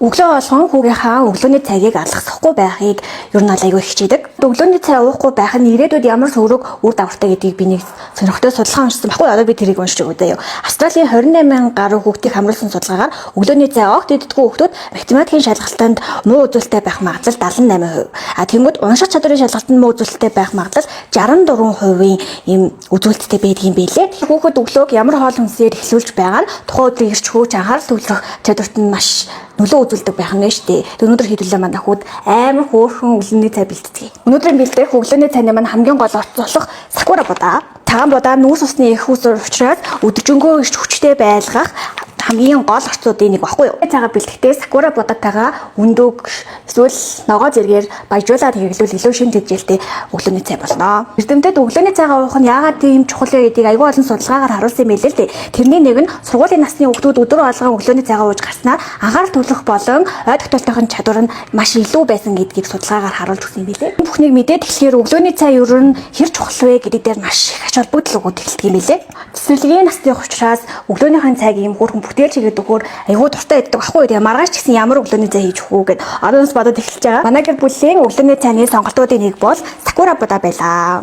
Өглөө болгон хүүгийнхаа өглөөний цайгийг алгасахгүй байхыг ер нь бол айгүй хичээдэг. Өглөөний цай уухгүй байх нь ирээдүйд ямар сөрөг үр дагавартай гэдгийг би нэг сонирхолтой судалгаа уншсан баггүй. Одоо би тэрийг уншиж өгье заяа. Австралийн 28 мянган гаруй хүүхдийг хамруулсан судалгаагаар өглөөний цай огт иддэггүй хүүхдүүд математикийн шалгалтанд муу үзүүлэлттэй байх магадлал 78%. А тэнгүүд унших чадварын шалгалтанд муу үзүүлэлттэй байх магадлал 64%-ийн ийм үзүүлэлттэй байдаг юм билээ. Тэгэхээр хүүхэд өглөөг ямар хоол хүнсээр эхлүүлж байгаа нь тухайн өдрийн эрч хүч, анхаарал төвлөрөх чадварт нь маш нөлөө үзүүлдэг байх нь шүү дээ. Тэг өнөөдөр хэдүүлээ манай хүүд амар хөөрхөн өглөөний цай бэлтцгээе. Өнөөдрийн бэлдэх өглөөний цайны маань хамгийн гол орц болох сакура будаа. Цагаан будаа нүүрс усны их үүсвэр учраас өдөржингөө эрч хүчтэй байлгах хамгийн гол орцуудын нэг баггүй юу. Цайгаа бэлтгэхдээ сакура будагтайгаа өндөг эсвэл ногоо зэргээр баяжуулаад хэрэглүүл илүү шин тэжээлтэй өглөөний цай болно. Эрдэмтэд өглөөний цайгаа уух нь яагаад тийм чухал вэ гэдгийг айгүй олон судалгаагаар харуулсан юм билээ л дээ. Тэрний нэг нь сургуулийн насны хүүхдүүд өдөр болгон өглөөний цайгаа ууж гарснаар анхаарал төвлөрөх болон ой тогтоолтын чадвар нь маш илүү байсан гэдгийг судалгаагаар харуулж өгсөн юм билээ. Бүхнийг мэдээд тэгэхээр өглөөний цай ер нь хэр чухал вэ гэдэг дээр маш их ач холбогдол өгөөд эхэлдэг юм билээ. Цэцэрлэгийн насны учраас өглөөнийхэн цайг ийм хөөрхөн бүтээл чигээд өгөхөөр айгүй дуртай байдаг баггүй. Тэгээ маргааш ч гэсэн ямар өглөөний цай хийж өгөх үү гэд одоос бодоод эхэлж байгаа. Манай гэр бүлийн өглөөний цайны сонголтуудын нэг бол сакура будаа байлаа.